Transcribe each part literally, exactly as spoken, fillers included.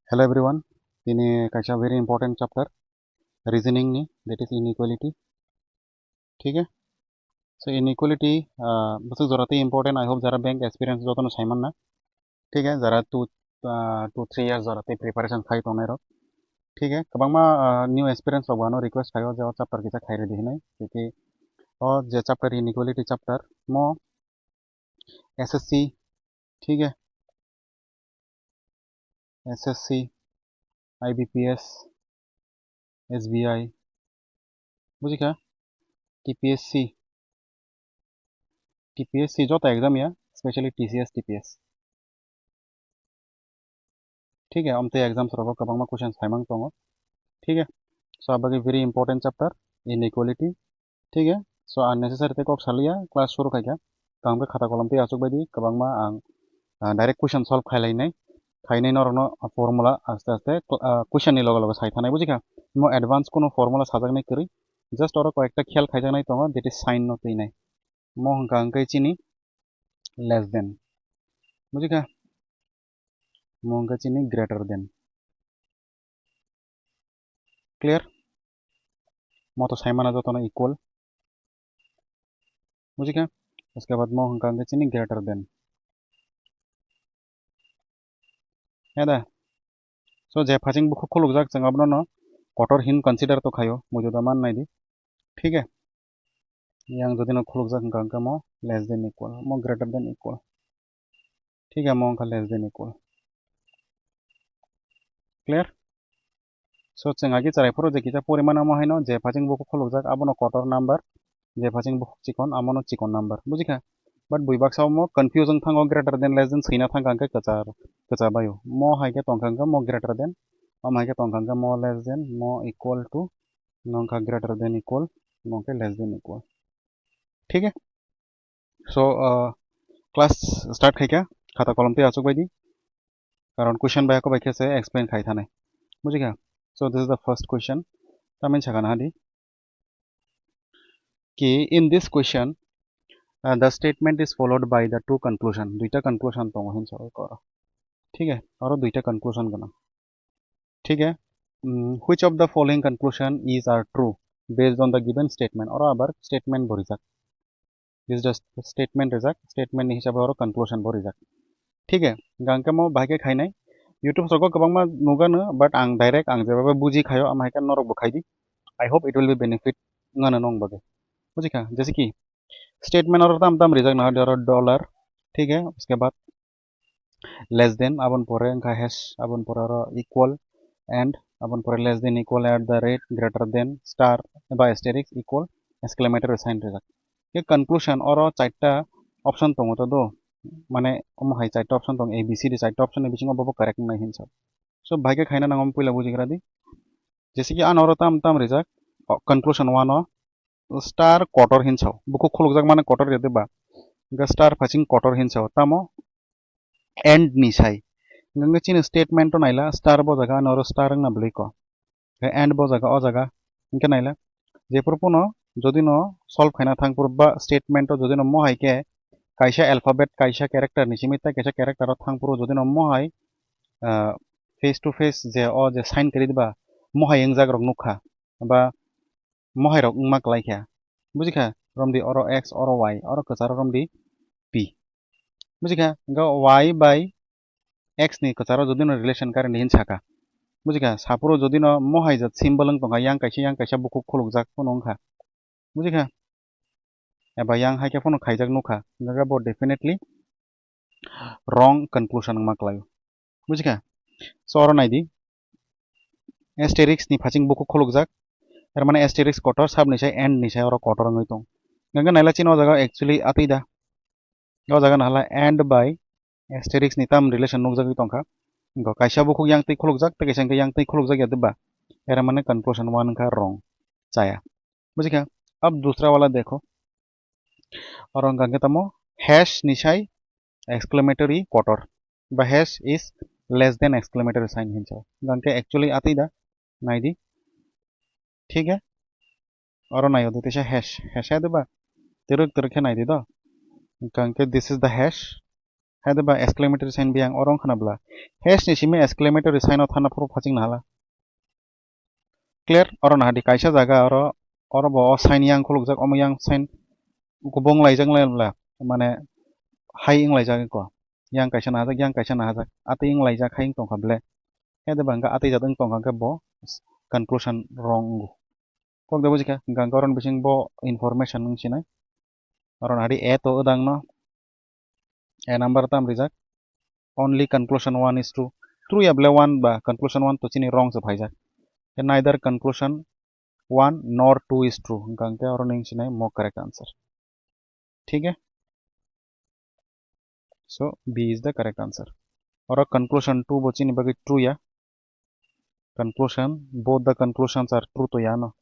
Hello everyone, tini kaisa very important chapter, reasoning ni, that is inequality. Thik hai? So inequality, ah, bwswk jora tei important, I hope jara bank experience jotono saimanna. Thik hai? Jara two, ah, two, three years jora tei preparation khai tongnai rok. Thik hai? Kwbangma, ah, new experience rok bo ano request khaio je o chapter kisa khai rwdi hinwi. Tei o je chapter inequality chapter mo S S C, thik hai? S S C, I B P S, S B I, bujikha? T P S C, T P S C joto exam ya, specially T C S, T P S. Thik hai, amtwi exams rogo kwbangma question saimang tongo. Thik hai? So, abagwi very important chapter, inequality. Thik hai? So, unnecessary tei kok saliya, class shuru khaikha. Tangbe khata kolom tei achuk baidi kwbangma ang, ah, direct question solve khailainai. Khainai norokno formula aste aste, ah, question ni loge loge sai thanai, bujikha? Mo advance kuno formula sajaknai kwrwi. Just oro koyekta khiyal khaijaknai tongo, that is sign no twinai. Mo hwnkha hwnkhe chini less than. Bujikha? Mo hwnkhe chini greater than. Clear? Mo to saimano jotono equal. Bujikha? Uske baad mo hwnkha hwnkhe chini greater than. Heda? So, je phaching bukhuk khulukjak, chwng abono no kotor hin consider to khaio, muido da man naidi. Thik hai? Yang jodi no khulukjak hwnkha hwnkhe mo less than equal, mo greater than equal. Thik hai, mo wngkha less than equal. Clear? So, chwng agi chwrai phuru je kisa porimano mo haino je phaching bukhuk khulukjak, abono kotor number, je phaching bukhuk chikon, amono chikon number. Bujikha? But bui baksa mo confuse wng thango, greater than, less than swina thangkha hwnkhe kwchar, kwcha baio. Mo hai khe tongkha hwnkhe mo greater than, omo hai khe tongkha hwnkhe mo less than, mo equal to, nongkha greater than equal, nongkhe less than equal. Thik hai? So, uh, class start khaikha, khata kolom tei achuk baidi. Karon question bai hakhe bai khe se explain khai thanai. Bujikha? So, this is the first question. Tamni sakha nahadi. Ki in this question, uh, the statement is followed by the two conclusion. Duita conclusion tongo hinsa oro. Thik hai? Oro duita conclusion gwnang. Thik hai? Mm, which of the following conclusion is are true based on the given statement? Oro abar statement bo rijak. This is just statement rijak, statement ni hisabe oro conclusion bo rijak. Thik hai? Hwnkhe mo bahai khe khainai. YouTube rogo kwbangma nugano, but ang direct ang jeba buji khaio, ama hai khe norok bo khaidi. I hope it will be benefit wngmano nwng bagwi. Bujikha? Jaise ki statement oro tam tam rijak na oro dollar, thik hai? Uske baad less than, aboni pore wngkha hash, aboni pore oro equal, and aboni pore less than, equal, at the rate, greater than, star ba asterisk, equal, exclamatory sign rijak. Khe conclusion oro chaita option tongo to do, mane omo hai chaita option tongo, A B C D chaita option ni bisingo bobo correct wngnai hinsa. So, bahai khe khaina nango, puila bujigra di. Jaise ki ano oro tam tam rijak, o, conclusion one o star kotor hinsao. Bukhuk khulukjak mane kotor ya de ba? Hwnkhe star phaching kotor hinsao. Tamo and ni sai. Hwnkhe chini statement o naila, star bo jaga ano oro star wngna bwlwi ko. Hwnkhe and bo jaga, o jaga. Hwnkhe naila. Jephuru phano jodi no solve khaina thang phuru ba statement o jodi no mo hai khe kaisa alphabet, kaisa character ni simi tei kaisa character o thang phuru jodi no mo hai, ah, face to face je o je sign kwrwi ba mo hai wngjak rok nukha. Ba mo hai rok wngma kwlai kha. Bujikha? Romdi oro X, oro Y, oro kwcharo romdi P. Bujikha? Hwnkhe Y bai X ni kwcharo jodi no relation current hin saka. Bujikha? Saphuru jodi no mo hai jat symbol wng tongkha, yang kaisa, yang kaisa bukhuk khulukjak phano wngkha. Bujikha? Eba yang hai khe phano khaijak nukha. Hwnkhe bo definitely wrong conclusion wngma kwlaio. Bujikha? So, oro naidi. Asterisk ni phaching bukhuk khulukjak. Er mane asterisk kotor, sab ni sai and ni sai oro kotor wngwi tong. Hwnkhe naila chini o jaga actually atwi da. O jaga nahala and bai asterisk ni tam relation nukjagwi tongkha. Hwnkhe kaisa bukhuk yang twi khulukjak, tei kaisa hwnkhe yang twi khulukjak ya diba? Er mane conclusion one wngkha wrong. Chaya. Bujikha? Ab dusra wala dekho. Oro hwnkha hwnkhe tamo hash ni sai exclamatory kotor ba hash is less than exclamatory sign hinsa. Hwnkha hwnkhe actually atwi da, naidi. Thik hai? Oro naio de teisa hash, hash hai de ba? Twrwk twrwk khe naidi do. Hwnkha hwnkhe this is the hash. Hede ba exclamatory sign biyang oro wngkha na bla. H ni simi exclamatory sign o thana phuru phaching na hala. Clear? Oro nahadi kaisa jaga oro, oro bo o sign yang khulukjak, omo yang sign kubung laijak lai bla, mane hai wng laijak ko. Yang kaisa nahajak, yang kaisa nahajak, atwi wng laijak hai wng tongkha ble. Hede ba hwnkha atwi jat wng tongkha hwnkhe bo conclusion wrong wngo. Kok de bujikha, hwnkha hwnkhe oro ni bising bo information wng sinai. Oro nahadi A to wdang no. A number tam rijak. Only conclusion one is true. True ya ble one ba conclusion one to chini wrong se phaijak. Neither conclusion one nor two is true. Hwnkha hwnkhe oro ning sinai mo correct answer. Thik hai? So B is the correct answer. Oro conclusion two bo chini bagwi true ya. Conclusion, both the conclusions are true to ya no.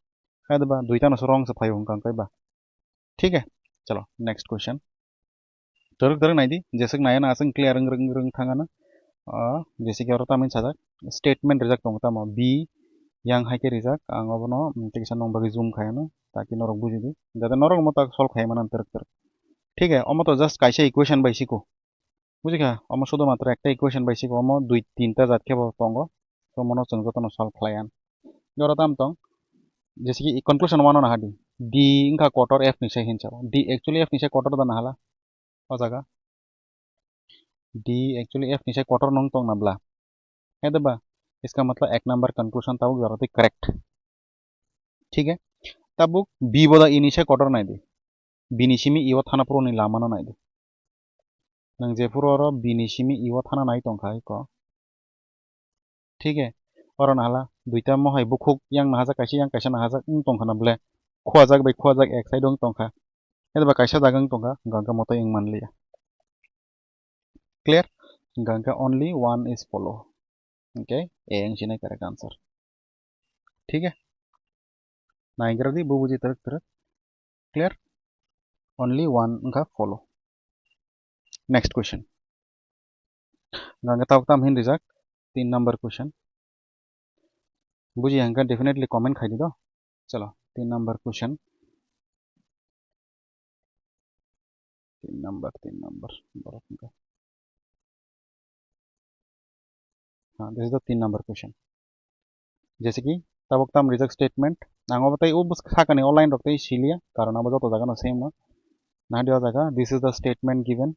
Hai de ba, duita no se wrong se phaio hwnkha hwnkhe ba. Thik hai? Chalo, next question. Twrwk twrwk naidi, jeswk nai ano aswk clear wng rwng rwng thang ano. Ah, jeswk oro tamni sajak, statement rijak tongo tamo, B yang hai khe rijak, ang obono, mm, tei kisa nung bagwi zoom khai ano, taki norok buji di, jate norok omo tak solve khai mano twrwk twrwk. Thik hai, omo to just kaisa equation bai siko. Bujikha, omo sudhumatro ekta equation bai siko, omo dui tinta jat khe bo tongo. So, mono chwng jotono solve khlai an. Jora tam tong, jese ki conclusion one o nahadi. D wngkha kotor F ni sai hinsa. D actually F ni sai kotor da nahala. O jaga. D actually F ni sai kotor nung tong na bla. Hede ba, iska matlab ek number conclusion tabuk jora twi correct. Thik hai? Tabuk B bo da E ni sai kotor nai di. B ni simi E o thana phuru ni lama no nai di. Nang jephuru oro B ni simi E o thana nai tongkha iko. Thik hai? Oro nahala duita mohai bukhuk yang nahajak kaisa yang kaisa nahajak wng tongkha na ble. Khuajak bai khuajak ek side wng tongkha. Hede ba kaisa jaga wng tongkha, hwnkha hwnkhe moto wng manliya. Clear? Hwnkha hwnkhe only one is follow. Okay, A wng sinai correct answer. Thik hai? Naigra di, bo buji twrwk twrwk. Clear? Only one wngkha follow. Next question. Hwnkha hwnkhe tabuk tam hin rijak? Tin number question. Buji hwnkha definitely comment khai di do. Chalo, tin number question. Tin number, tin number. Borok hwnkha. Ha, this is the tin number question. Jese ki, tabuk tam rijak statement. Ang obo tei o bwswk sakani o line rok tei siliya, karon abo joto jaga no same no. Nahadi o jaga, this is the statement given.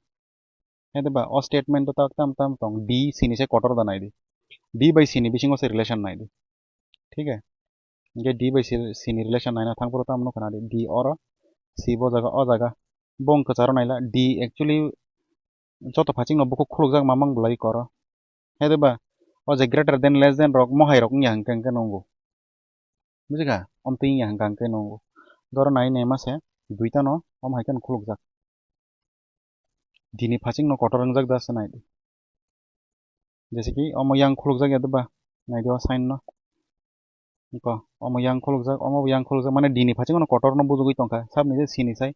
Hede ba, o statement o tak tam tam tong, D C ni sai kotor da nai di. D bai C ni bisingo se relation nai di. Thik hai? Hingke D bai C, C ni relation naina thang phuru tamo nukha na di. D oro, C bo jaga, o jaga. Bo wng kwcharo naila. D actually joto phachingno bukhuk khulukjak mamang bwlai koro. Hede ba, o je greater than, less than rok, mohai rok wngya hwnkhe, hwnkhe nungo. Bujikha? Omtwi wngya hwnkhe, hwnkhe nungo. Doro nai naima se, duitano, omo hai kheno khulukjak. D ni phachingno kotor wngjak da se nai di. Jese ki omo yang khulukjak ya doba, nai di o sign no. Ko, omo yang khulukjak, omo bo yang khulukjak, mane D ni phaching ono kotor no bujugwi tongkha, sabni je C ni sai,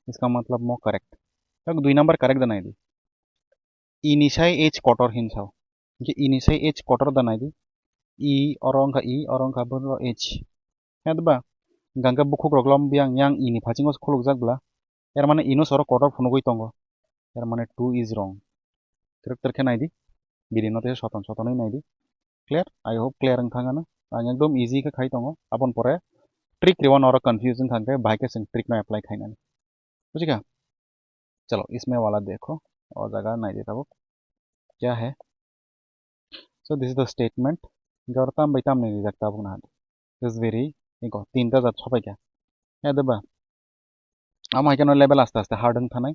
iska matlab mo correct. Tak dui number correct da nai di. E ni sai H kotor hin sao. Hingke E ni sai H kotor da nai di. E oro wngkha E, oro wngkha bo H. Hingke ba, hingke bukhuk rok lom biyang yang E ni phaching o khulukjak bla. Er mane E no soro kotor phunugwi tongo. Er mane two is wrong. Twrwk twrwk khe nai di. Bini no tei soton sotonwi nai di. Clear? I hope clear wng thang ano. Ang ekdom easy khe khai tongo. Aboni pore trick rwano oro confuse wng thang khe bahai khe chwng trick no apply khainani. Bujikha? Chalo, isme wala dekho. O jaga nai di tabuk. Kya hai? So this is the statement. Hingke oro tam bai tamni rijak tabuk na. This is very, ego, tinta jat sopai kha. Hede ba? Amo hai kheno level aste aste hard wng thanai.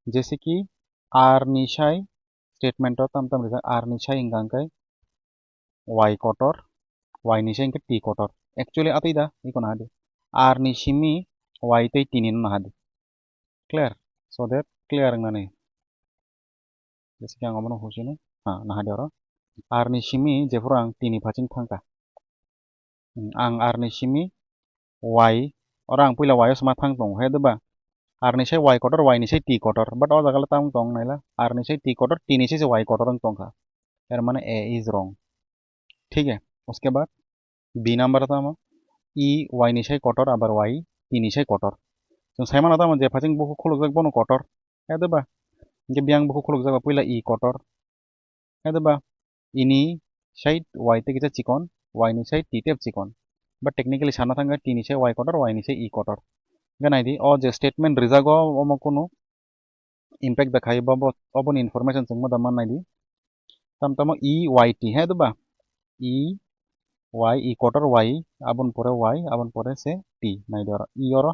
Jese ki R ni sai statement o tam tam rijak, R ni sai hingka hingkai Y kotor, Y ni sai hingke T kotor. Actually atwi da, iko nahadi. R ni simi Y tei T ni no nahadi. Clear? So that clear wngnani. Jese ki ang obono husini. Ha, nahadi oro. R ni simi jephuru ang T ni phaching thangkha. Hmm, ang R ni simi Y, oro ang puila Y o sma thang tongo, he doba? R ni sai Y kotor, Y ni sai T kotor. But o jaga le tamo tong naila. R ni sai T kotor, T ni sai se Y kotor wng tongkha. Er mane A is wrong. Thik hai? Uske baad B number tamo? E Y ni sai kotor, abar Y T ni sai kotor. Chwng sai mano tamo je phaching bukhuk khulukjak bono kotor. He doba? Hingke biyang bukhuk khulukjak ba puila E kotor. Hede ba E ni side Y tei kisa chikon, Y ni side T tei chikon. Ba technically sana thangkha T ni side Y kotor, Y ni side E kotor. Hingke naidi, o je statement rijago, omo kunu impact da khai, bo, bo, oboni information chwngma da man naidi. Tam tamo E Y T, hede ba E Y, E kotor Y, aboni pore Y, aboni pore se T, naidi oro. E oro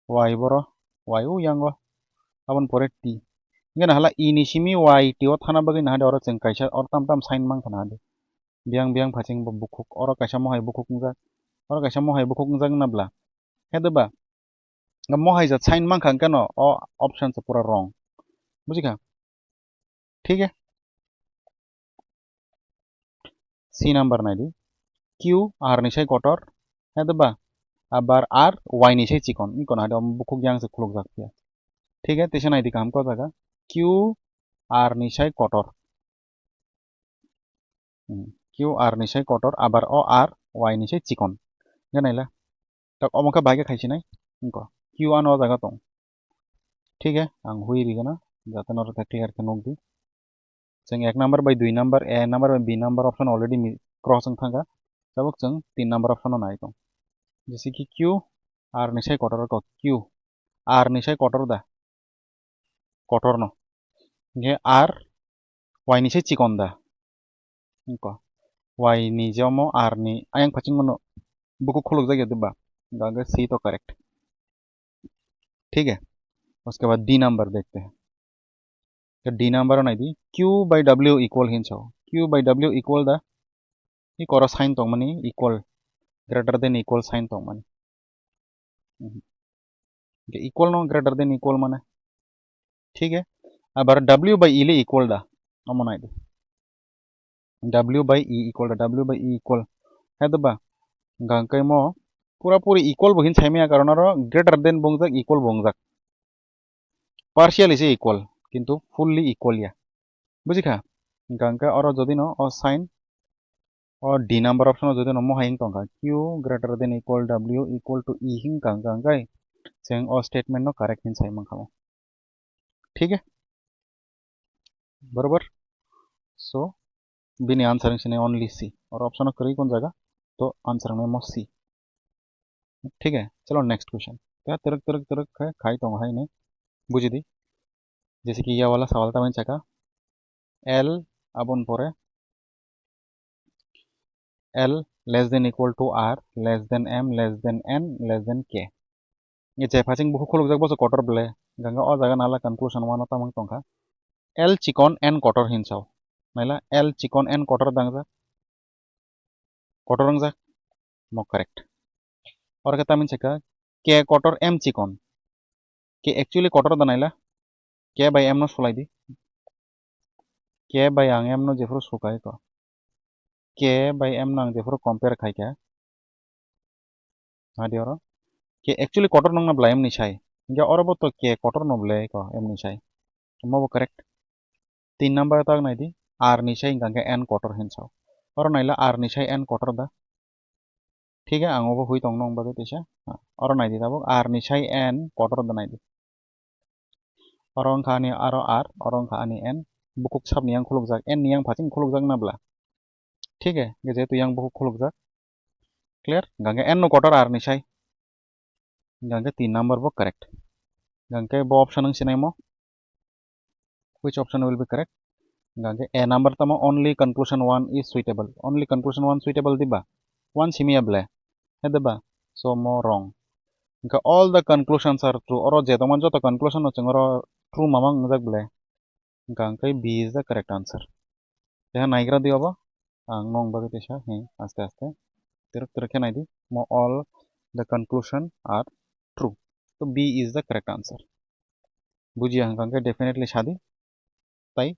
Y boro, Y o yango, aboni pore T. Hingke nahala E ni simi Y T o thana bagwi nahade oro chwng kaisa oro tam tam sign mankha nahade. Biyang biyang phaching bo bukhuk, oro kaisa mohai bukhuk wngjak, oro kaisa mohai bukhuk wngjak na bla. Hede ba, mohai ja sign mankha hingke no o option se pura wrong. Bujikha? Thik he? C number naidi. Q R ni sai kotor, hede ba? Abar R Y ni sai chikon. Iko naidi, omo bukhuk yang se khulukjak phiya. Thik he, tesa naidi kaham ko jaga. Q R ni sai kotor. Hmm, Q R ni sai kotor, abar o R Y ni sai chikon. Hingke naila. Tak omo khe bai khe khai sinai. Iko Q ano o jaga tong. Thik he, ang hui rigana, jate norok khe clear khe nukdi. Chwng ek number bai dui number, A number bai B number option already mi-, cross wng thangkha. Tabuk chwng tin number option o nai tong. Jese ki Q R ni sai kotor ko Q R ni sai kotor da. Kotor no. Hingke R Y ni sai chikon da. Iko Y ni jomo R ni ayang phaching mano buku khuluk jagya diba. Hingke C to correct. Thik he? Uske baad D number dekhte hain. To D number o nai di, Q by W equal hinsa. Q by W equal da. Iko oro sign tongmani equal, greater than equal sign tongmani. Mhm. Hingke equal no greater than equal mane. Thik he? Abar W by E le equal da. Omo nai di. W by E equal da, W by E equal. Hai da ba? Hingke mo pura puri equal bo hin sai maya, karon oro greater than bo wngjak, equal bo wngjak. Partially se equal, kintu fully equal ya. Bujikha? Hingke oro jodi no o sign, o D number option o jodi no mohai wng tongkha, Q greater than equal W equal to E hingka hingke chwng o statement no correct hin sai mankha mo. Thik he? Borobar? So, bini answer wng sinai only C. Oro option o kwrwi kun jaga, to answer wng nai mo C. Thik he? Chalo next question. Te twrwk twrwk twrwk khe khai tongo hai hinwi buji di. Jese ki ya wala sawal ta mani saka, L aboni pore L less than equal to R less than M less than N less than K. Nge je phaching buku khulukjak bo se kotor ble. Hingke o jaga nala conclusion one o tamang tongkha. L chikon N kotor hinsao. Naila L chikon N kotor dangjak. Kotor wngjak. Mo correct. Oro khe tamni saka K kotor M chikon. K actually kotor da naila. K by M no sulai di. K by ang M no jephuru sukai ko. K by M no ang jephuru compare khai kha. Hadi oro. K actually kotor nong na bla M ni sai. Hingke oro bo to K kotor no ble ko M ni sai. Mo bo correct. Tin number tak nai di. R ni sai hingka khe N kotor hinsao. Oro naila R ni sai N kotor da. Thik he, ang obo hui tong nong bagwi teisa. Ha, oro nai di tabuk R ni sai N kotor da nai di. Oro wngkha ani aro R, oro wngkha ani N. Bukhuk sabni yang khulukjak, N ni yang phaching khulukjak na bla. Thik he, hingke jehetu yang bukhuk khulukjak. Clear? Hingke N no kotor R ni sai. Hingke tin number bo correct. Hingke bo option wng sinai mo. Which option will be correct? Hingke A number tamo only conclusion one is suitable. Only conclusion one suitable diba? One simi ya ble. He diba? So mo wrong. Hingke all the conclusions are true. Oro je tongmani joto conclusion no chwng oro true mamang wngjak ble. Hingke B is the correct answer. Teha naigra di obo. Ang nong bagwi teisa, he, aste aste. Twrwk twrwk khe nai di. Mo all the conclusion are true. So B is the correct answer. Bujiya hingka hingke definitely sadi. Tai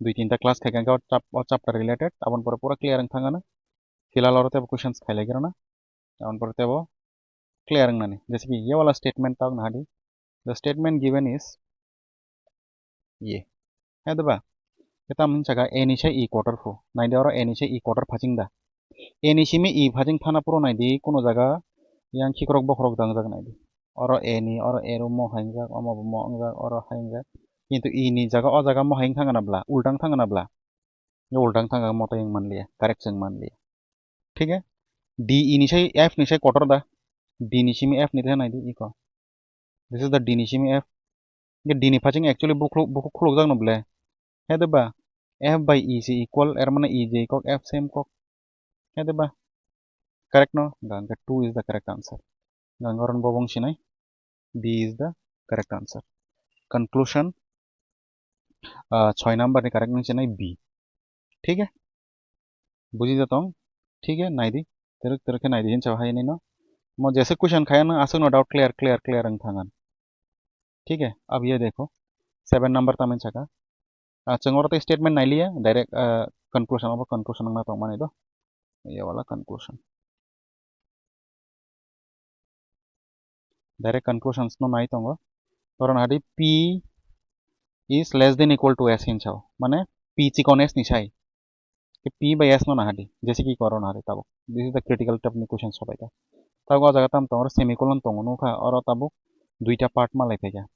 dui tinta class khai kha o chap-, o chapter related. Aboni pore pura clear wng thang ano. Filal oro tebo questions khailai gana. Aboni pore tebo clear wng nani. Jese ki ye wala statement tak nahadi. The statement given is ye. Hai da ba? Khe tamo hin saka A ni sai E kotor phu. Nai di oro A ni sai E kotor phaching da. A ni simi E phaching phana phuru nai di, kuno jaga yang khikrok bokhorok dangjak nai di. Oro A ni, oro A room mo hai wngjak, omo bo mo wngjak, oro hai wngjak. Kintu e ni jaga o jaga mohai wng thangna bla, ultang thangna bla. Ultang thangna motai wng manliya, correct wng manliya. Thik e? D e ni sai F ni sai kotor da? D ni simi F ni thai nai di iko. This is the D ni simi F. Hingke D ni phaching actually bukhuk, bukhuk khulukjak no ble. He de ba? F by E se equal, er mane E je kok, F same kok. He de ba? Correct no? Hingke two is the correct answer. Hingke oro bo wng sinai. B is the correct answer. Conclusion, ah, soi number ni correct wng sinai B. Thik e? Buji da tong? Thik e, nai di. Teruk teruk khe nai di, hinsa hai nino. Mo jesa question khaya no aswk no doubt clear, clear, clear wng thangan. Thik e, ab ye dekho. Seven number tamin saka. Ah, chwng oro tei statement nai liya, direct, ah, conclusion, obo conclusion wngna tongmani do. Ye wala conclusion. Direct conclusions no nai tongo. Toron hadi P is less than equal to S hinsao. Mane P chikon S ni sai. Ke P by S no nahadi. Jese ki koron hadi tabuk. This is the critical type ni question sobaika. Tabuk o jaga tam tongo semicolon tongo nukha oro tabuk duita part malai phaika.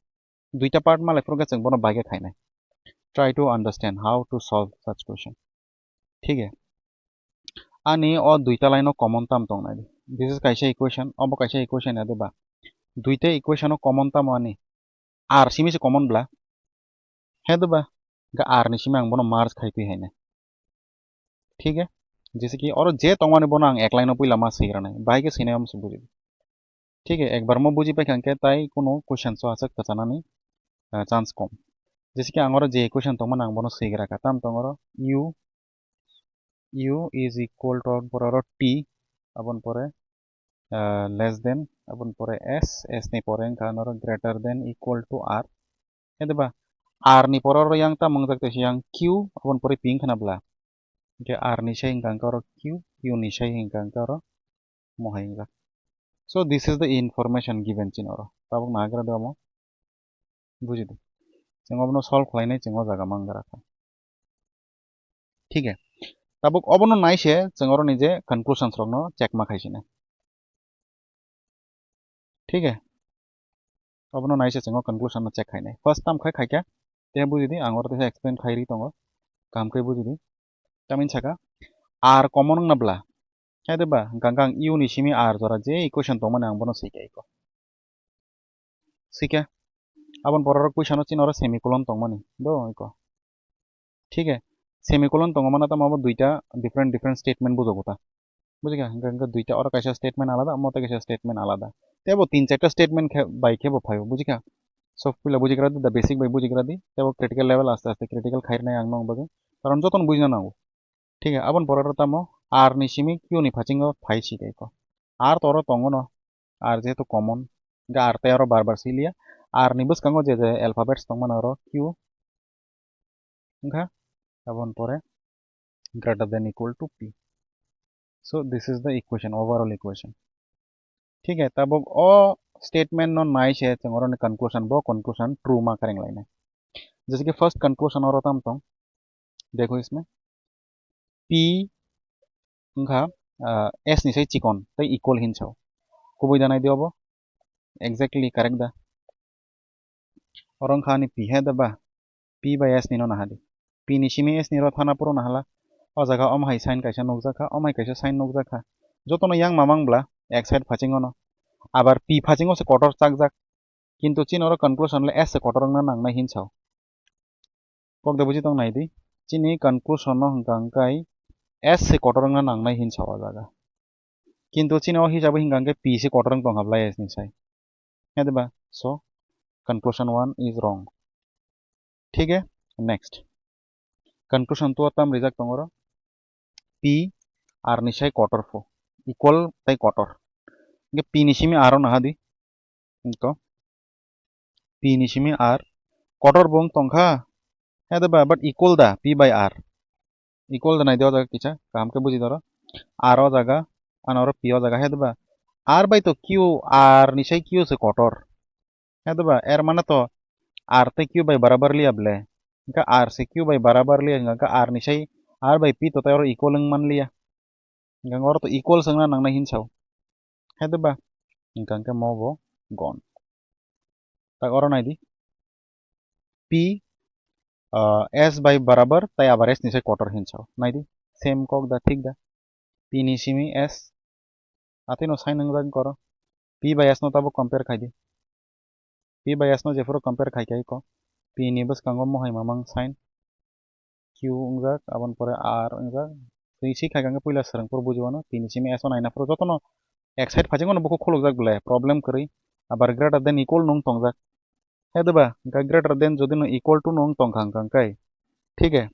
Duita part malai phuru khe chwng bono baikhe khainai. Try to understand how to solve such question. Thik e? Ani o duita line o common tam tong nai. This is kaisa equation, obo kaisa equation ya de ba. Duita equation o common tamo ani. R simi se common bla. He de ba. Ga R ni simi ang bono merge khai twi hai nai. Thik e? Jese ki oro je tongmani bono ang ek line o puila ma swi rwnai. Bahai khe swinai om se buji. Thik e, ekbar mo buji paikha hwnkhe tai kunu question so aswk kwchanani, ah, chance kom. Jese ki ang oro je question tongmani ang bono swi gra kha. Tam tong oro U, U is equal to aboni pore oro T, aboni pore, ah, less than, aboni pore S, S ni pore wngkha oro greater than equal to R. He de ba R ni pore oro yang tam wngjak tei yang Q, aboni pore P wngkha na bla. Hingke R ni sai hingka hingka oro Q, Q ni sai hingka hingka oro mohai wngjak. So this is the information given chini oro. Tabuk nagra de omo. Buji di. Chwng obono solve khlainai chwng o jaga mangra kha. Thik e. Tabuk obono nai se chwng oro ni je conclusions rok no check ma khai sini. Thik e. Obono nai se chwng o conclusion no check khainai. First tam khai khaikha. Te buji di, ang oro teisa explain khai ri tongo. Kaham khe buji di. Tamni saka R common wngna bla. Hai de ba, hingka hingka ang U ni simi R jora je equation tongmani ang bono swi kha iko. Swi kha. Aboni pore oro question o chini oro semicolon tongmani. Do iko. Thik e, semicolon tongo mano tamo abo duita different, different statement bujogo ta. Bujikha? Hingke, hingke duita oro kaisa statement alada, omo tei kaisa statement alada. Tei bo tin charta statement khe bai khe bo phaio, bujikha? So, puila bujigra di, the basic bai bujigra di, tei bo critical level aste aste critical khairnai ang nong bagwi. Karon jotono bujina nango. Thik e, aboni pore oro tamo R ni simi Q ni phasingo phai si tei ko. R to oro tongo no, R jehetu common, hingke R tei oro bar bar si liya. R ni bwskango je je alphabets tongmani oro Q, wngkha, aboni pore greater than equal to P. So this is the equation, overall equation. Thik e, tabuk o statement no nai se chwng oro ni conclusion, bo conclusion true ma kareng lainai. Jese ki first conclusion oro tam tong, dekho isme P wngkha, ah, S ni sai chikon tei equal hinsao. Kubui da nai di obo, exactly correct da. Oro wngkha ani P he da ba? P by S ni no naha di. P ni simi S ni ro thana puro nahala. O jaga omo hai sign kaisa nukjak kha, omo hai kaisa sign nukjak kha. Jotono yang mamang bla, ek side phasingo no. Abar P phasingo se kotor chakjak. Kintu chini oro conclusion le S se kotor wngna nangnai hinsao. Kok de buji tong nai di. Chini conclusion no hwnkha hwnkhe S se kotor wngna nangnai hinsao o jaga. Kintu chini o hisabo hingka hingke P se kotor wng tong ha bla S ni sai. He diba? So, conclusion one is wrong. Thik e, next. Conclusion two o tam rijak tong oro. P R ni sai kotor pho. Equal tai kotor. Hingke P ni simi R o naha di. Hingke P ni simi R. Kotor bo wng tong kha. He diba? But equal da P by R. Equal da nai di o jaga kisa. Kaham khe buji doro. R o jaga. Ano oro P o jaga. He diba? R bai to Q, R ni sai Q se kotor. He diba? Er mane to R tei Q bai barabar liya ble. Hingke R se Q bai barabar liya hingke R ni sai R bai P to tei oro equal wng man liya. Hingke oro to equal se wngna nangnai hinsao. He diba? Hingke hingke mo bo gone. Tak oro nai di. P, ah, S bai barabar, tai abar S ni sai kotor hinsa. Naidi, same kok da, thik da. P ni simi S, atino sign wngjak koro. P bai S no tabo compare khai di. P bai S no jephuru compare khai khai ko. P ni bwskango mohai mamang sign. Q wngjak, aboni pore R wngjak. Twi si khai khe puila swrwng phuru buji mano. P ni simi S o naina phuru jotono ek side phaijak mano bukhuk khulukjak belai problem kwrwi. Abar greater than equal nung tongjak. He diba? Hwnkhe greater than jodi no equal to nung tongkha hwnkhe. Thik he?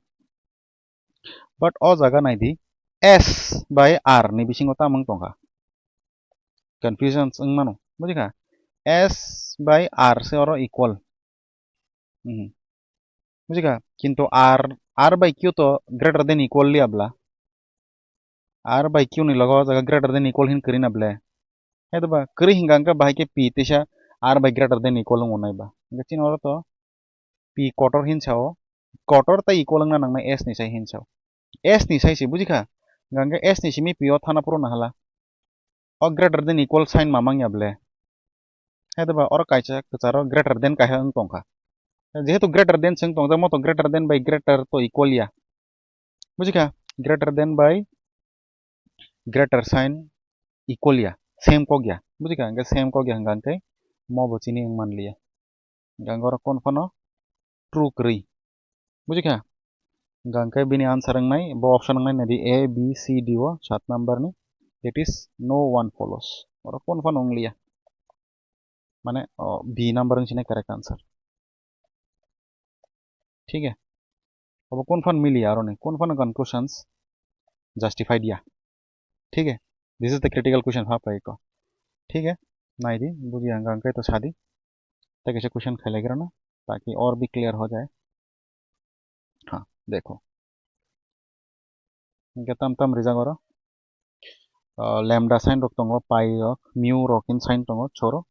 But o jaga nai di, S by R ni bisingo tamo wng tongkha. Confusion wng mano. Buji kha? S by R se oro equal. Mhm. Buji kha? Kintu R, R by Q to greater than equal liya bla. R by Q ni logo o jaga greater than equal hin kwrwi na ble. He diba? Kwrwi hinga hwnkhe bahai khe P teisa R by greater than equal wng nai ba. Hwnkhe chini oro to P kotor hinsa o, kotor tei equal wngna nangnai S ni sai hinsa o. S ni sai se, buji kha? Hwnkhe S ni simi P o thana phuru nahala. O greater than equal sign ma mangya ble. He diba? Oro kaisa kwcharo greater than kaisa wng tongkha. Jehetu greater than se wng tongjak, mo to greater than by greater to equal ya. Buji kha? Greater than by greater sign equal ya, same kok ya. Buji kha? Hwnkhe same kok ya hwnkha hwnkhe mo bo chini wng manliya. Hwnkhe oro kon phano true kwrwi. Buji kha? Hwnkhe bini answer wngnai, bo option wngnai nai di A, B, C, D o sat number ni. That is no one follows. Oro kon phano wngliya. Mane, o, B number wng sinai correct answer. Thik he? Obo kon phano miliya aroni, kon phano conclusions justified ya. Thik he? This is the critical question, ha, pai ko. Thik he? Nai di, buji ang, ang kai to sadi. Tei kaisa question khailaigrano, taki or bhi clear ho jaye. Ha, dekho. Hwnkhe tam tam rijak oro. Ah, lambda sign rok tongo, pi rok, mu rok hin sign tongo, choro.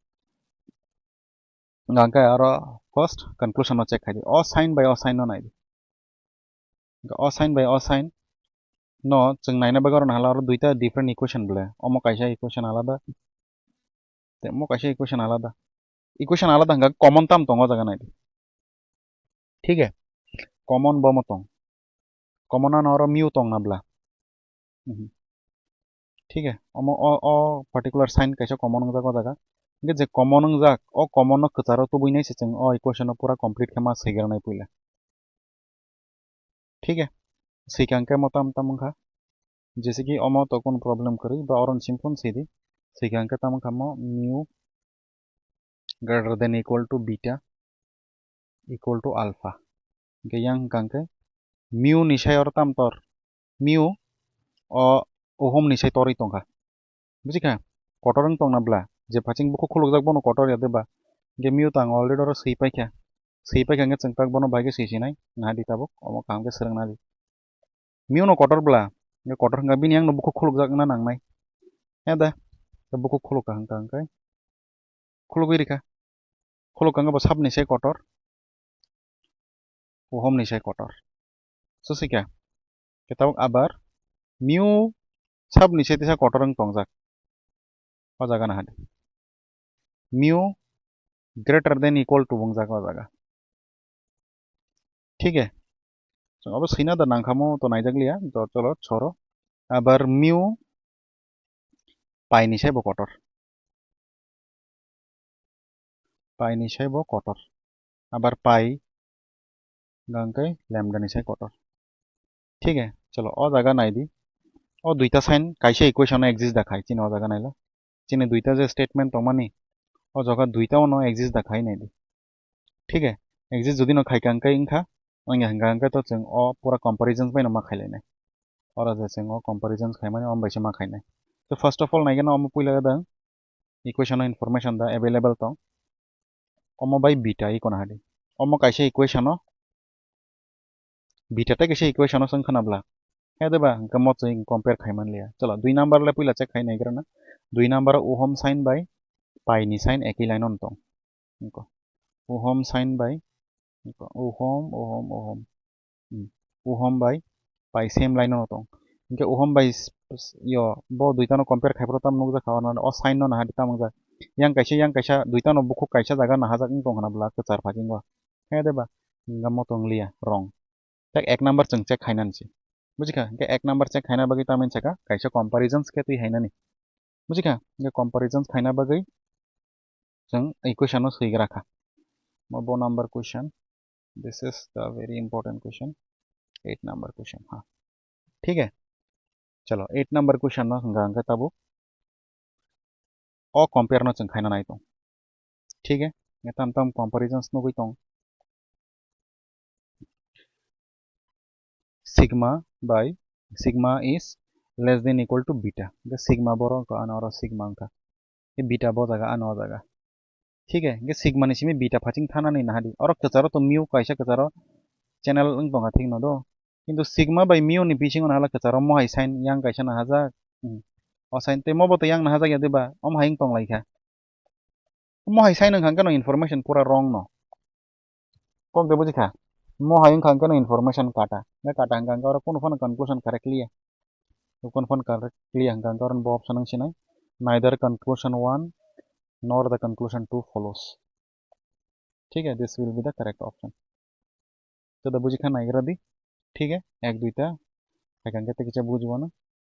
Hwnkhe aro first conclusion no check khai di. O sign by o sign no nai di. O sign by o sign no chwng naina bagwi oro nahala oro duita different equation bole. Omo kaisa equation alada. Tei omo kaisa equation alada. Equation alada hwnkha common tam tongo o jaga nai di. Thik he? Common bo mo tong. Common ano oro mu tong na bla. Mhm. Thik he? Omo o, o particular sign kaisa common wngjak o jaga. Hwnkhe je common wngjak, o common no kwcharo tubui nai se chwng o equation no pura complete khe ma swigra nai puila. Thik he? Swikang khe mo tam tam wngkha. Jese ki omo to kun problem kwrwi, ba oron simple sidi. Swikang khe tam wngkha mo mu greater than equal to beta equal to alpha. Hwnkhe yang hwnkha hwnkhe mu ni sai oro tam tor. Mu o uhum ni sai torwi tongkha. Buji kha? Kotor wng tongna bla. Je phaching bukhuk khulukjak bono kotor ya de ba. Hwnkhe mu tang already oro swi paikha. Swi paikha hwnkhe chwng tak bono bai khe swi sinai. Naha di tabuk. Omo kaham khe swrwng na di. Mu no kotor bla. Hwnkhe kotor hwnkha bini yang no bukhuk khulukjak wngna nangnai. Ya da. Bukhuk khulukha hwnkha hwnkhe. Khulugwi rikha. Khulukha hwnkhe bo sabni sai kotor. Uhum ni sai kotor. Susikha. Khe tabuk abar mu sabni sai tisa kotor wng tongjak. O jaga naha di. Mu greater than equal to wngjak o jaga. Thik he? Chwng abo swina da nangkhamo to naijak liya. To cholo choro. Abar mu pi ni sai bo kotor. Pi ni sai bo kotor. Abar pi hwnkha hwnkhe lambda ni sai kotor. Thik he? Cholo, o jaga nai di. O duita sign kaisa equation o exist da khai, chini o jaga nailo. Chini duita je statement tongmani, o jaga duita o no exist da khai nai di. Thik he? Exist jodi no khai kha hwnkhe wngkha, wngya hwnkha hwnkhe to chwng o pura comparison bai no ma khai lainai. Oro je chwng o comparison khaimani, omo bai se ma khainai. To first of all, naikhe no omo puila da equation o information da available tong. Omo bai beta iko na hadi. Omo kaisa equation o, beta tei kaisa equation o chwng khna bla. He de ba, hwnkhe mo chwng compare khai man liya. Cholo, dui number le puila check khai nai gra na. Dui number o uhum sign bai pi ni sign ekhi line o tong. Wngkha. Uhum sign bai, wngkha. Uhum, uhum, uhum. Hmm. Uhum bai pi same line o tong. Hwnkhe uhum bai s-, s-, yo, bo duita no compare khai phuru tamo nukjak kha, o sign no naha di tamo wngjak. Yang kaisa, yang kaisa, duita no bukhuk kaisa jaga nahajak wng tong khna bla kwchar phakingo. He de ba? Hingke mo tong liya, wrong. Tak ek number chwng check khainani se. Bujikha? Hingke ek number check khaina bagwi tamni saka kaisa comparisons khe twi hainani. Bujikha? Hingke comparisons khaina bagwi chwng equation no swigra kha. Mo bo number question. This is the very important question. Eight number question. Ha. Thik hai? Chalo, eight number question no hwnka hwnkhe tabuk o compare no chwng khaina nai tong. Thik hai? Tam tam comparisons nugwi tong. Sigma by, sigma is less than equal to beta. Hwnkhe sigma borok wngkha, ano oro sigma wngkha. Tei beta bo jaga, ano o jaga. Thik hai, hingke sigma ni simi beta phaching thanani nahadi. Oro kwcharo to mu kaisa kwcharo channel wng tongkha thik no do. Kintu sigma bai mu ni bisingo nahala kwcharo mohai sign yang kaisa nahajak. Hmm. O sign tei mo bo to yang nahajak ya diba? Omo hai wng tong lai kha. Mohai sign wng kha hwnkhe no information pura wrong no. Kok de bujikha? Mohai wng kha hwnkhe no information kata. Hwnkhe kata hwnkha hwnkhe oro kunu phano conclusion correct liya. Kunu phano correct liya hwnkha hwnkhe oro bo option wng sinai. Neither conclusion one nor the conclusion two follows. Thik hai, this will be the correct option. Joto bujikha naigra di. Thik hai, ek duita. Hai hwnkhe tei kisa bujibo no.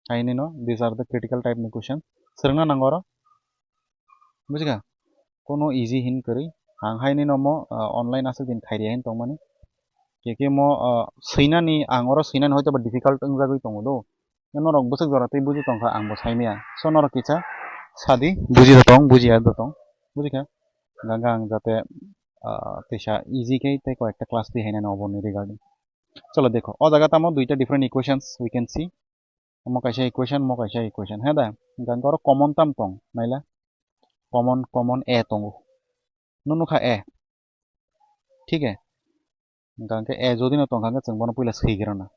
Haini no, these are the critical type ni question. Swrwngna nango oro. Bujikha? Kono easy hin kwrwi. Ang haini no mo, ah, online aswk din khairiya hin tongmani. Keke mo, ah, swinani, ang oro swinani hoito ba difficult wngjagwi tongo do. Norok bwswk jora tei buji tongkha, ang bo saimaya. So norok kisa sadi, buji da tong, bujiya da tong. Bujikha? Ganga ang jate, ah, teisa easy khe tei koi ekta class twi hainani oboni regarding. Chalo dekho, o jaga tamo duita different equations we can see. Omo kaisa equation, mo kaisa equation, he da? Hingkha hingkha oro common tam tong, naila? Common, common a tongo. Nung nukha a. Thik hai? Hingkha hingkhe a jodi no tongkha hingkhe chwng bono puila swigrana.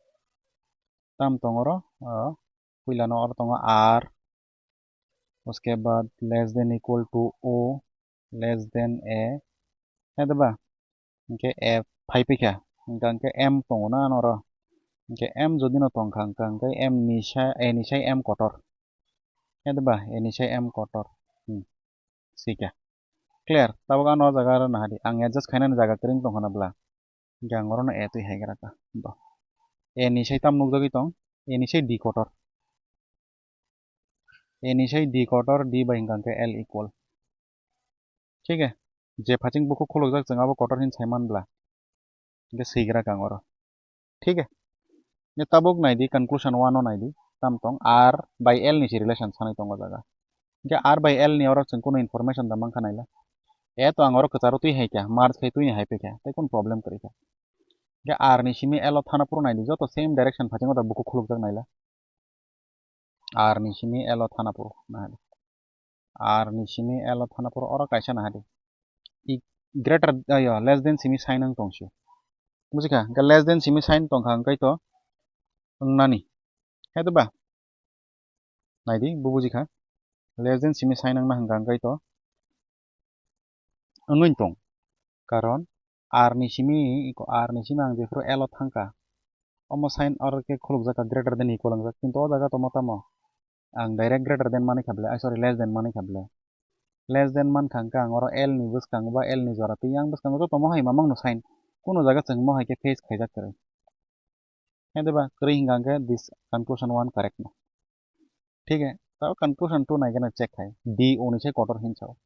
Tam tong oro, o, puila no oro tongo r, uske baad less than equal to o, less than a, he da ba? Hingkhe a phai phikha, hingkha hingkhe m tongo na noro. Hingkhe m jodi no tongkha, hingkha hingkhe m ni sai, a ni sai m kotor. He da ba? A ni sai m kotor. Hmm. Sikha. Clear? Tabuk ano o jaga aro nahadi. Ang adjust khainani jaga kwrwng tongkha na bla? Hingkhe ang orono a twi haigra kha. Bo. A ni sai tam nukjagwi tong? A ni sai d kotor. A ni sai d kotor, d bai hingkha hingkhe L equal. Thik hai? Je phaching bukhuk khulukjak chwng abo kotor hin sai man bla? Hingkhe swigra kang oro. Thik hai? Hingkhe tabuk naidi, conclusion one o naidi. Tam tong, r by L ni se relation sanai tongo jaga. Hingkhe r by L ni oro chwng kunu information da mankha naila. A to ang oro kwcharo twi hai kha, merge khai twi ni hai phikha, tei kunu problem kwrwi kha. Hingkhe r ni simi L o thana phuru naidi, joto same direction phachingo da bukhuk khulukjak naila. R ni simi L o thana phuru nahadi. R ni simi L o thana phuru oro kaisa nahadi. I greater, ayo, less than simi sign wng tong sio. Bujikha? Hingkhe less than simi sign tongkha hingkhe to wngnani. He da ba? Naidi, bo bujikha? Less than simi sign wngna hingkha hingkhe to wngwi tong. Karon r ni simi, iko r ni simi ang jephuru L o thangkha, omo sign oro khe khulukjak kha, greater than equal wngjak, kintu o jaga tongma tamo ang direct greater than manwi kha ble, ai, sorry, less than manwi kha ble. Less than mankha hingkhe ang oro L ni bwskango ba L ni jora twi yang bwskango joto mohai mamang no sign, kunu jaga chwng mohai khe face khaijak kwrwi. He da ba? Kwrwi hingkha hingkhe this conclusion one correct no. Thik hai? Tao conclusion two naikhe na check khai. D o ni sai kotor hin sao.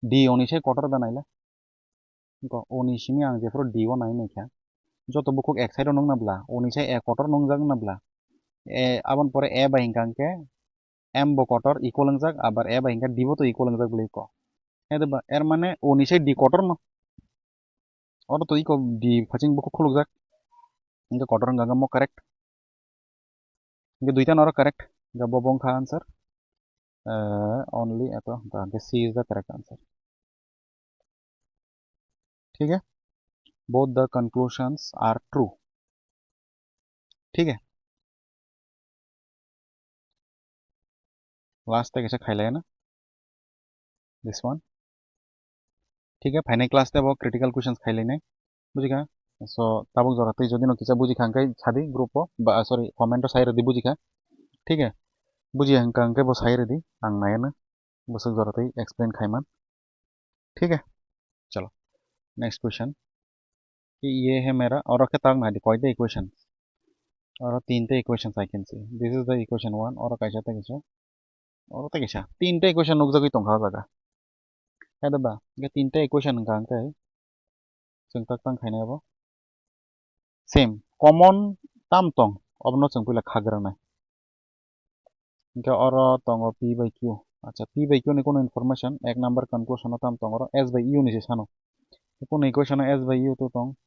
D o ni sai kotor da naila. Iko o ni simi ang jephuru d o nai naikha. Joto bukhuk ek side o nung na bla, o ni sai a kotor nungjak na bla. E, aboni pore a bai hingkha hingkhe m bo kotor equal wngjak, abar a bai hingkha d bo to equal wngjak bwlwi ko. He da ba? Er mane o ni sai d kotor no. Oro to iko d phaching bukhuk khulukjak. Hingkhe kotor wngkha hingkhe mo correct. Hingkhe duita no oro correct. Hingkhe bo bo wngkha answer. Eh, only eto, hingkhe C is the correct answer. Thik hai? Both the conclusions are true. Thik hai? Last te kaisa khailai na. This one. Thik hai, phainai class te bo critical questions khailai nai. Bujikha? So, tabuk jora twi jodi no kisa bujikha hingkhe sadi group o, ba, sorry, comment o sai rwdi bujikha. Thik hai? Bujiya hingkha hingkhe bo sai rwdi, ang naiya na. Bwswk jora twi explain khaiman. Thik hai? Chalo. Next question. Ki ye he mera, oro khe tak nai di koita equation. Oro tinta equation I can see. This is the equation one, oro kaisa tei kaisa. Oro tei kaisa. Tinta equation nukjagwi tongkha o jaga. Khe da ba, hwnkhe tinta equation hwnkha hwnkhe chwng tak tang khainai abo. Same, common tam tong, obono chwng puila khagranai. Hwnkhe oro tongo P by Q. Acha, P by Q ni kunu information, ek number conclusion o tam tong oro, S by U ni se sano. Kunu equation o S by U to tong,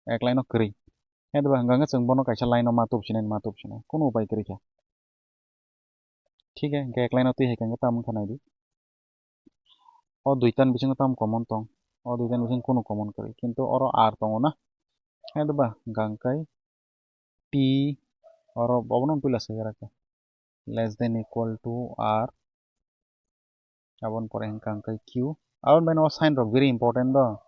ek line o kwrwi. Hwnkhe da ba, hwnkha hwnkhe chwng bono kaisa line o ma tubsinai, ma tubsinai. Kunu upai kwrwi kha. Thik hai, hwnkhe ek line o twi hai khe hwnkhe tamo wngkha naidi. O duitan bisingo tamo common tong? O duitan bisingo kunu common kwrwi. Kintu oro R tongo na. Hai da ba, hwnkha hwnkhe P oro obono puila swi rak kha. Less than equal to R. Aboni pore hwnkha hwnkhe Q. Aboni bai no o sign rok very important do.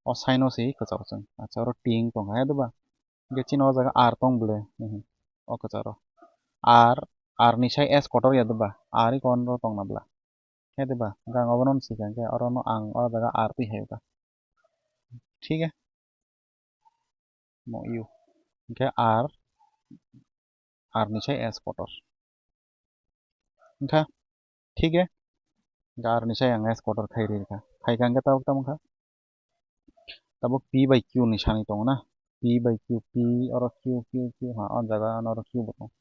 O sign o se kwcharo chwng. Acha, oro T wng tongkha, hai da ba? Hwnkhe chini o jaga R tong bwle? Mhm. O kwcharo. R, R ni sai S kotor ya da ba? R iko oro tongna bwla? Hai da ba? Hwnkhe ang obono sikha, hwnkhe oro no ang o jaga R twi hai kha. Thik hai? Mo U. Hwnkhe R, R ni sai S kotor. Hwnkha, thik hai? Hwnkhe R ni sai ang S kotor khai rikha. Khai kha hwnkhe tabuk tamo kha? Tabuk P by Q ni sani tongo na. P by Q, P oro Q, Q, Q, ha, o jaga ano oro Q bo tongo.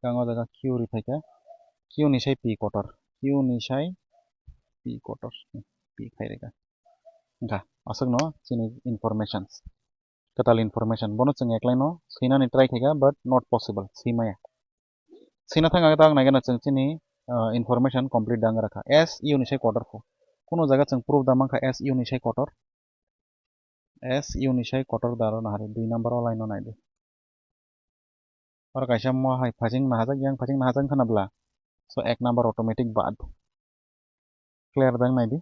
Hwnkhe ang o jaga Q ri phaikha. Q ni sai P kotor. Q ni sai P kotor. P khai rikha. Hwnkha, aswkno chini informations. Kwtal information. Bono chwng eklai no swinani try khaikha, but not possible. Swimaya. Swina thang ang tak naikhe no chwng chini, ah, information complete da wng rakha. S U ni sai kotor pho. Kuno jaga chwng proof da mankha S U ni sai kotor. S U ni sai kotor da ro nahari dui number o line no naidi. Oro kaisa mo hai phasing nahajak, yang phasing nahajak khana bla. So ek number automatic bad. Clear da wng naidi.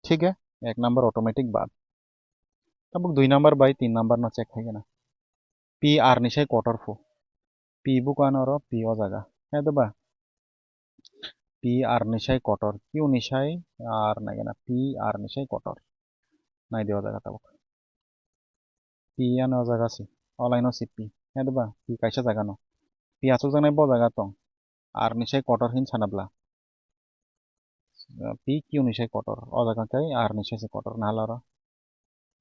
Thik hai, ek number automatic bad. Tabuk dui number bai tin number no check khai gana. P R ni sai kotor pho. P buko ano oro P o jaga. Hai da ba? P R ni sai kotor, Q ni sai R nai gana, P R ni sai kotor. Nai di o jaga tabuk. P ano o jaga si, o line o si P. Hai da ba? P kaisa jaga no. P achuk jaknai bo jaga tong. R ni sai kotor hin sana bla. P Q ni sai kotor. O jaga khe R ni sai se kotor na hala oro.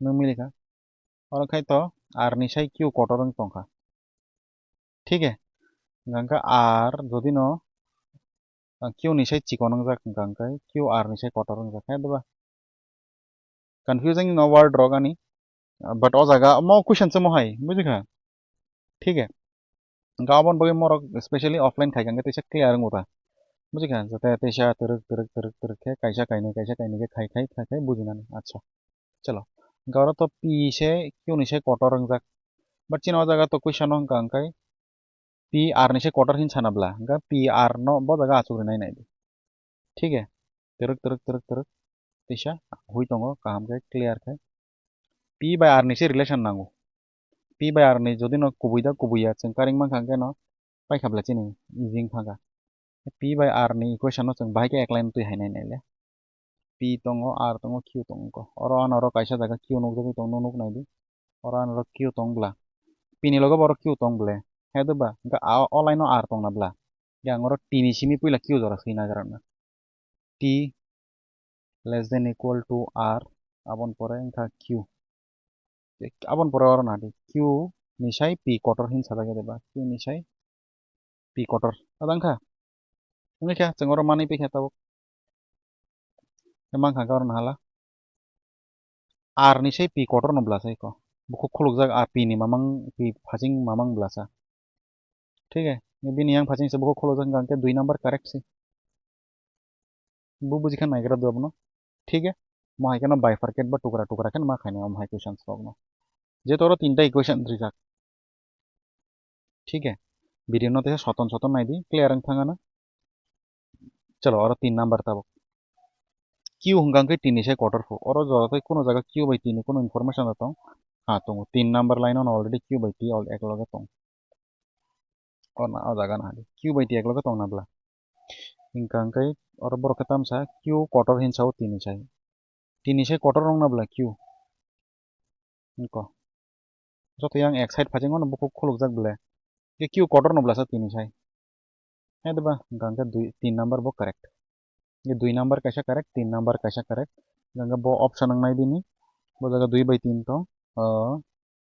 Nung mili kha. Oro khai to R ni sai Q kotor wng tong kha. Thik hai? Hwnkha khe R jodi no, ah, Q ni sai chikon wngjak hwnkha khe Q R ni sai kotor wngjak. Hai da ba? Confusing no word rok ani. Ah, but o jaga mo question se mo hai, buji kha? Thik hai? Hwnkha aboni bagwi morok specially offline khai kha hwnkhe teisa clear wngo ta. Buji kha? Jate teisa twrwk, twrwk, twrwk, twrwk khe kaisa kainwi, kaisa kainwi khe khai, khai, khai, khai bujinani. Acha. Chalo. Hwnkha oro to P se Q ni sai kotor wngjak. But chini o jaga to question o hwnkha hwnkhe P R ni se kotor hin sana bla, hwnkha P R no bo jaga achuk rinai nai di. Thik hai? Twrwk, twrwk, twrwk, twrwk. Teisa hui tongo, kaham khe clear khe. P by R ni se relation nango. P by R ni jodi no kubui da kubui ya, chwng karing mankha hwnkhe no paikha bla chini easy wngkha kha. P by R ni equation no chwng bahai khe ek line twi hai nai nai le. P tongo, R tongo, Q tongo. Oro ano oro kaisa jaga Q nukjagwi tong, nuk nai di. Oro ano oro Q tong bla. P ni loge bo oro Q tong ble. Hai da ba? Hwnkhe a, o line o R tong na bla? Yang oro T ni simi puila Q jora swi na gra na. T less than equal to R, aboni pore wngkha Q. Aboni pore oro nadi Q ni sai P kotor hin sajak ya de ba? Q ni sai P kotor. Ada wngkha? Wngkha, chwng oro manwi pikha tabuk. Mankha khe oro nahala. R ni sai P kotor no bwlasa iko. Bukhuk khulukjak a P ni mamang, P phasing mamang bwlasa. Thik hai? Bini yang phasing se bukhuk khulukjak hwnkha hwnkhe dui number correct se. Bu bujikha naigra dua bono. Thik hai? Mo hai kheno bifurcate ba tukra tukra kheno ma khainai omo hai questions rokno. Jehetu oro tinta equation rijak. Thik hai? Video no teisa soton soton nai di, clear wng thang ano. Chalo, oro tin number tabuk. Q hwnkha hwnkhe T ni sai kotor pho. Oro jora tei kuno jaga Q bai T ni kuno information da tong? Ha, tongo. Tin number line o already Q bai T all ek loge tong. Oro na, o jaga na hadi. Q bai T ek loge tong na bla? Hwnkha hwnkhe oro borok khe tamsa Q kotor hin sao T ni sai. T ni sai kotor wng na bla Q? Hwnkhe Joto yang ek side phasingo no bukhuk khulukjak bele. Ke Q quarter no blasa tini sai. Hai deba, hingka hingke dui, tin number bo correct. Ye dui number kaisa correct, tin number kaisa correct. Hingke bo option ang nai bini. Bo jaga dui bai tin tong. Uh,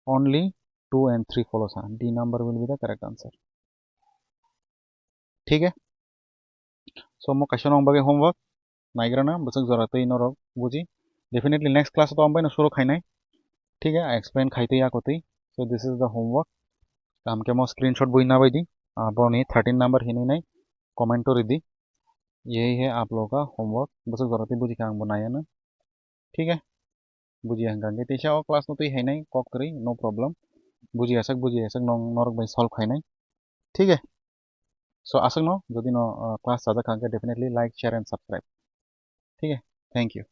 only two and three follow sa. D number will be the correct answer. Thik hai? So, mo kaisa nong bagwi homework. Naigrana, bwswk jora twi norok buji. Definitely next class o to ambai no suru khainai. Thik hai? I explain khai twi ako twi. So, this is the homework. Kaham khe mo screenshot bui nabai di. Aboni thirteen number hinwi nai comment o ridi. Ye he aap logo ka homework. Bwswk jora twi buji kha ang bo naiya no. Thik hai? Bujiya hingka hingke teisa o class no twi hainai kok kwrwi, no problem. Bujiya sak, bujiya sak nong norok bai solve khainai. Thik hai? So, aswk no, jodi no, uh, class chajak kha hingke definitely like, share and subscribe. Thik hai? Thank you.